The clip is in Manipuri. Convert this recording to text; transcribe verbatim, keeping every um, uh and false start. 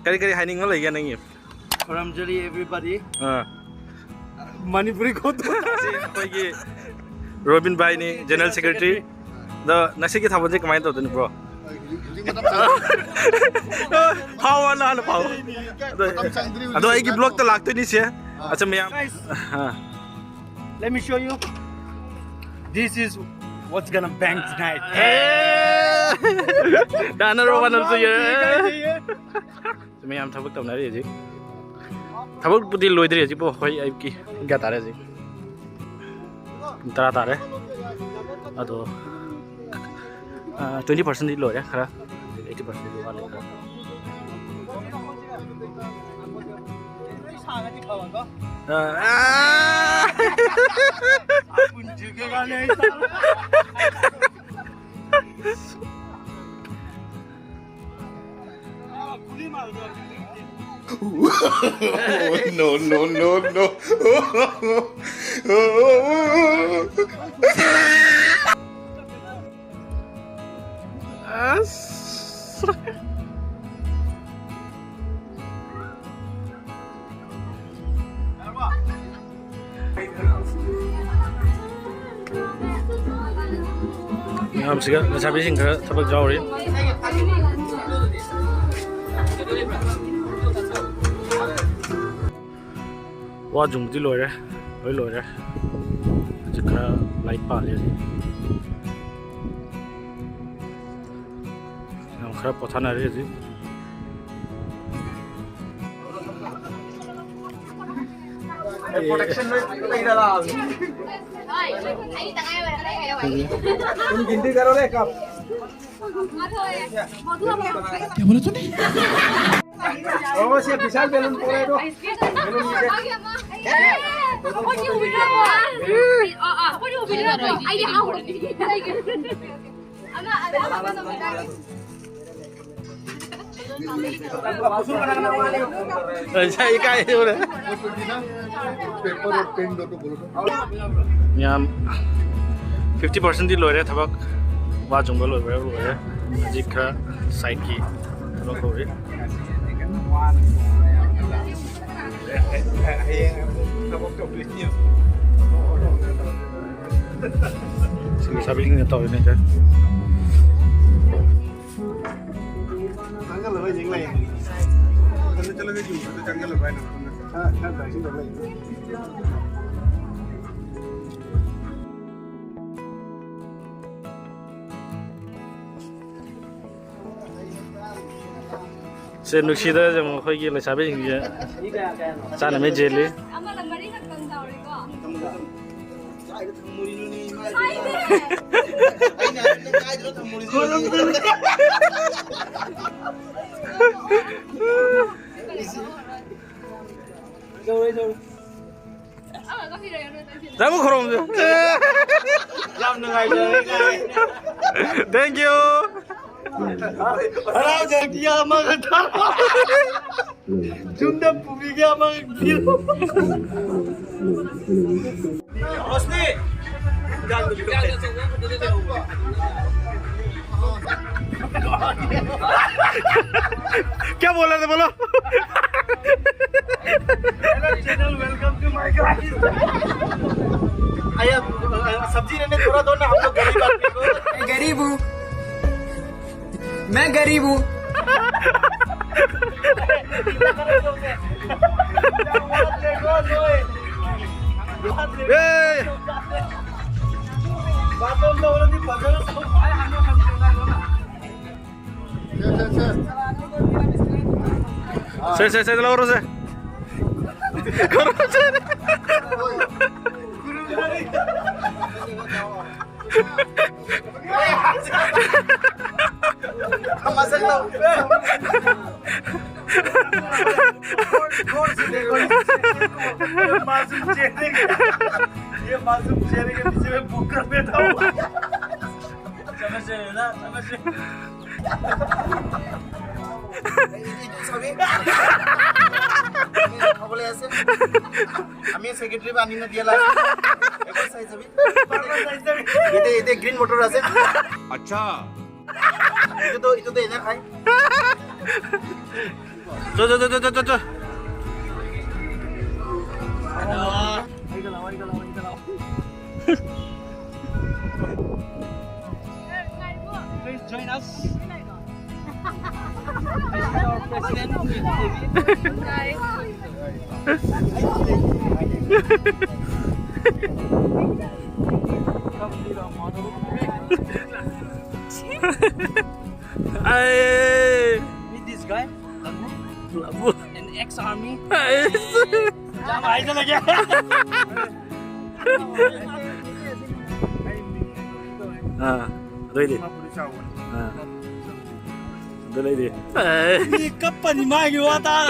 ꯀꯔꯤ ꯀꯔꯤ ꯍꯥꯏꯅꯤꯡꯕ ꯂꯩꯒꯦ ꯅꯪꯒꯤ? ꯈꯨꯔꯨꯝꯖꯔꯤ everybody. ꯑꯥ꯫ ꯃꯅꯤꯄꯨꯔꯤ ꯈꯣꯠꯇꯣꯛ ꯑꯁꯤ ꯑꯩꯈꯣꯏꯒꯤ ꯔꯣꯕꯤꯟ ꯚꯥꯏꯅꯤ, General Secretary. ꯑꯗꯣ ꯉꯁꯤꯒꯤ ꯊꯥꯕꯜꯁꯦ ꯀꯃꯥꯏꯅ ꯇꯧꯗꯣꯏꯅꯣ, bro? ꯍꯧꯖꯤꯛ ꯃꯇꯝ ꯆꯪꯗ꯭ꯔꯤ꯫ ꯐꯥꯎ, ꯍꯥꯟꯅ, ꯍꯥꯟꯅ ꯐꯥꯎ꯫ ꯑꯗꯣ, ꯃꯇꯝ ꯆꯪꯗ꯭ꯔꯤ ꯑꯗꯣ ꯍꯧꯖꯤꯛ ꯑꯩꯒꯤ ꯃꯇꯝ꯫ Vlogꯇ ꯂꯥꯛꯇꯣꯏꯅꯤꯁꯦ꯫ ꯑꯥ꯫ ꯑꯠꯆꯥ, ꯃꯌꯥꯝ꯫ Guys, ah. Let me show you. This is what's gonna bang tonight. ꯗꯥꯅ ꯔꯣꯃꯥꯟ ꯑꯃꯁꯨ ꯌꯦ꯫ ꯃꯌꯥꯝ ꯊꯕꯛ ꯇꯧꯅꯔꯤ ꯍꯧꯖꯤꯛ꯫ ꯊꯕꯛꯄꯨꯗꯤ ꯂꯣꯏꯗ꯭ꯔꯤ ꯍꯧꯖꯤꯛꯄꯨ꯫ ꯍꯣꯏ, ꯑꯌꯨꯛꯀꯤ ꯄꯨꯡ ꯀꯌꯥ ꯇꯥꯔꯦ ꯍꯧꯖꯤꯛ? ꯄꯨꯡ ꯇꯔꯥ ꯇꯥꯔꯦ꯫ ꯑꯗꯣ, ꯑ, twenty percentꯗꯤ ꯂꯣꯏꯔꯦ, ꯈꯔ eighty percentꯗꯤ ꯋꯥꯠꯂꯤ ꯈꯔ꯫ ꯑ, ꯑ꯫ No, no, no, no. ꯑꯁ꯫ ꯃꯌꯥꯝꯁꯤꯒ ꯂꯩꯁꯥꯕꯤꯁꯤꯡ ꯈꯔ ꯊꯕꯛ ꯌꯥꯎꯔꯤ꯫ ꯋꯥ ꯖꯨꯡꯕꯨꯗꯤ ꯂꯣꯏꯔꯦ, ꯂꯣꯏ ꯂꯣꯏꯔꯦ꯫ ꯍꯧꯖꯤꯛ ꯈꯔ ꯂꯥꯏꯔꯤꯛ ꯄꯥꯔꯤ ꯍꯧꯖꯤꯛ꯫ ꯌꯥꯝ ꯈꯔ ꯄꯣꯊꯥꯅꯔꯤ ꯍꯧꯖꯤꯛ꯫ Protection ꯂꯣꯏ ꯂꯩꯔ ꯂꯥꯛꯑꯕꯅꯤ꯫ तुम गिनती करो रे कब। क्या बोला तूने? ओ, से विशाल balloon को रे दो। Balloon नीचे। अच्छा, ये क्या है, ये बोले? Paper और pen दो तो बोलो तो। ꯌꯥꯝ fifty percentꯗꯤ ꯂꯣꯏꯔꯦ ꯊꯕꯛ꯫ ꯋꯥ ꯖꯨꯡꯕ ꯂꯣꯏꯕ ꯂꯣꯏꯔꯦ꯫ ꯍꯧꯖꯤꯛ ꯈꯔ sideꯀꯤ ꯊꯕꯛ ꯍꯧꯔꯤ꯫ ꯍꯌꯦꯡ ꯊꯕꯛ ꯇꯧꯗꯣꯏꯅꯤ꯫ ꯁꯤꯒꯤ ꯁꯥꯕꯤꯁꯤꯡꯅ ꯇꯧꯔꯤꯅꯦ ꯁꯦ꯫ ꯆꯪꯁꯜꯂꯔꯣꯏ ꯍꯧꯖꯤꯛ ꯂꯩ꯫ ꯆꯠꯂ ꯆꯠꯂꯒ ꯌꯨꯝꯗ ꯆꯪꯁꯜꯂꯕ ꯍꯥꯏꯅ ꯈꯔ ꯈꯔ ꯇꯥꯏꯁꯤꯟꯗꯧ ꯂꯩ꯫ ꯁꯦ ꯅꯨꯡꯁꯤꯗ ꯌꯦꯡꯉꯣ, ꯑꯩꯈꯣꯏꯒꯤ ꯂꯩꯁꯥꯕꯤꯁꯤꯡꯁꯦ ꯆꯥꯅꯕ ꯆꯦꯜꯂꯤ꯫ ꯑꯃꯅ ꯃꯔꯤꯈꯛꯇꯪ ꯇꯧꯔꯤꯀꯣ꯫ ꯀꯥꯏꯗ ꯊꯝꯃꯨꯔꯤꯅꯣꯅꯦ, ꯏꯃꯥ ꯏꯕꯦꯝꯃ? ꯍꯥꯏꯅꯦ꯫ ꯑꯩꯅ ꯍꯥꯏꯕꯅꯦ, ꯀꯥꯏꯗꯅꯣ ꯊꯝꯃꯨꯔꯤꯁꯦ? ꯂꯧꯔꯦ, ꯂꯧꯔꯦ꯫ ꯇꯥꯃꯣ ꯈꯨꯔꯨꯝꯁꯦ꯫ ꯌꯥꯝ ꯅꯨꯡꯉꯥꯏꯖꯔꯦ꯫ Thank you꯫ ꯍꯔꯥꯎꯖꯔꯗꯤ ꯑꯃꯒ ꯊꯥꯔꯛꯑꯣ꯫ ꯌꯨꯝꯗ ꯄꯨꯕꯤꯒꯦ ꯑꯃꯒ ꯄꯤꯔꯛꯑꯣ꯫ ꯔꯣꯁꯅꯤ! क्या बोला था बोलो? Hello channel, welcome to my garden। अरे, अब, अ, सब्जी लेने थोड़ा दो ना, हम लोग गरीब आदमी को। मैं गरीब हूँ। मैं गरीब हूँ। ए! ꯁꯦ, ꯁꯦ, ꯁꯦ, ꯂꯧꯔꯣ, ꯁꯦ꯫ ꯀꯧꯔꯣ, ꯁꯦ꯫ ꯃꯁꯛ ꯂꯧ꯫ ये मासूम चेहरे के, ये मासूम चेहरे के पीछे मैं भूख कर बैठा हूँ। समझ रहे हो ना? समझ रहे हो? এইটো চাবি। আমি খাবলৈ আছে। আমি ছেক্ৰেটাৰী আনি নিদিয়া লাষ্ট। এইটো চাই চাবি। এতিয়া, এতিয়া গ্ৰীণ মটৰ আছে। আচ্ছা। এইটো তো, এইটো তো এনে খায়। ꯆꯣ, ꯆꯣ, ꯆꯣ, ꯆꯣ, ꯆꯣ, ꯆꯣ, ꯆꯣ꯫ Please join us. This is our president, David. Come be the model. Ay! Meet this guy, Labu. Labu. An ex-army. Ay! Jam hai to lage. Ah, ready. Ah. Ready. Ay! Ni kappa ni magi wata.